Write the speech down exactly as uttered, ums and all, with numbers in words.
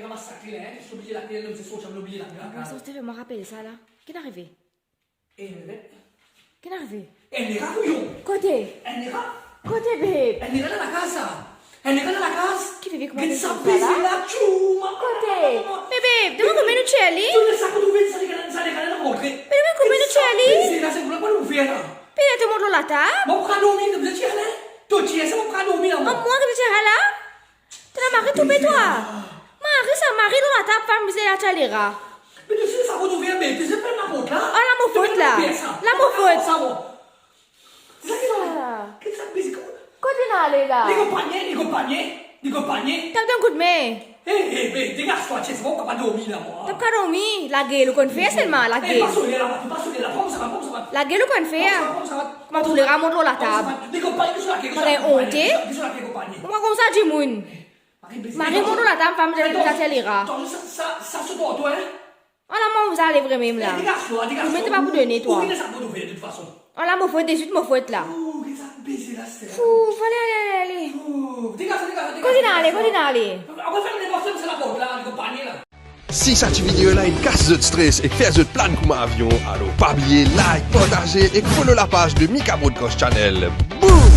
Masakre la, hein, zot oblize lakle, zot sorti, zot oblize lakle. Bon, sa, Steph, mo rapel sa la. Ki arive? Enn ret. Ki arive? Enn ret, kouyon. Kote? Enn ret. Kote, babe? Enn ret dan lakaz sa. Enn ret dan lakaz. Ki bebe, kouma... Get sa, bebe, la, tchou, mama. Kote? Me babe, demann komie nou tir li. Tou le sa pou trouve sa, li gagn sa, li gagn la montre. Me demann komie nou tir li. Sa, se la, se pou la, pa nou fer la. Pe to mont lor latab. Mo pa dormi, nou tir la. To tir sa, mo pa dormi la, mo. Mwa ki tir la. To ena mari toupe twa. Mari sa, mari lor latab, fam bizin atir lera. Me to si sa pou trouve, me to si ferm laport la. Oh, la mo fot la. La mo fot. Sa, mo. Sa ki sa? Sa. Ki sa, bizin ko-, kot li ale la? Li konpanie, li konpanie, li konpanie. Tap dan koudme. Hey, hey, hey, degas twa, ti, se bon, pa dormi la, mwa. Tap ka dormi, lagel ou konn fer selman, lagel. Hey, pa sone la, pa sone la, pran sa, pran sa. Lagel ou konn fer. Pran sa, pran sa. Kouma trouv lera mont lor latab. Li konpanie, ki sa lagel, ki sa lagel, konpanie. Mwa koumsa dimoun. Mari mont lor latab, fam bizin atir lera. Sa, sa, sa, se pou twa, hein? Ala, mo, ou ale vremem la. Eh, degas twa, degas twa. Ou met pa pou done twa. Ou vinn sa pou nou fer, de tout fason. Ala, mo fot, dezwit mo fot la. Ou, ki sa beze la, se... Fou, ale, ale, ale, ale. Ou, degas, degas, degas. Kot li ale, kot li ale? Apre fer le morso, se laport la, li konpanie la. Si sa ti video la inn kas zot stres ek fer zot plan kouma avion, alor pa bliye like, partaze ek follow lapaz de Mika Broadcast Channel. Boom!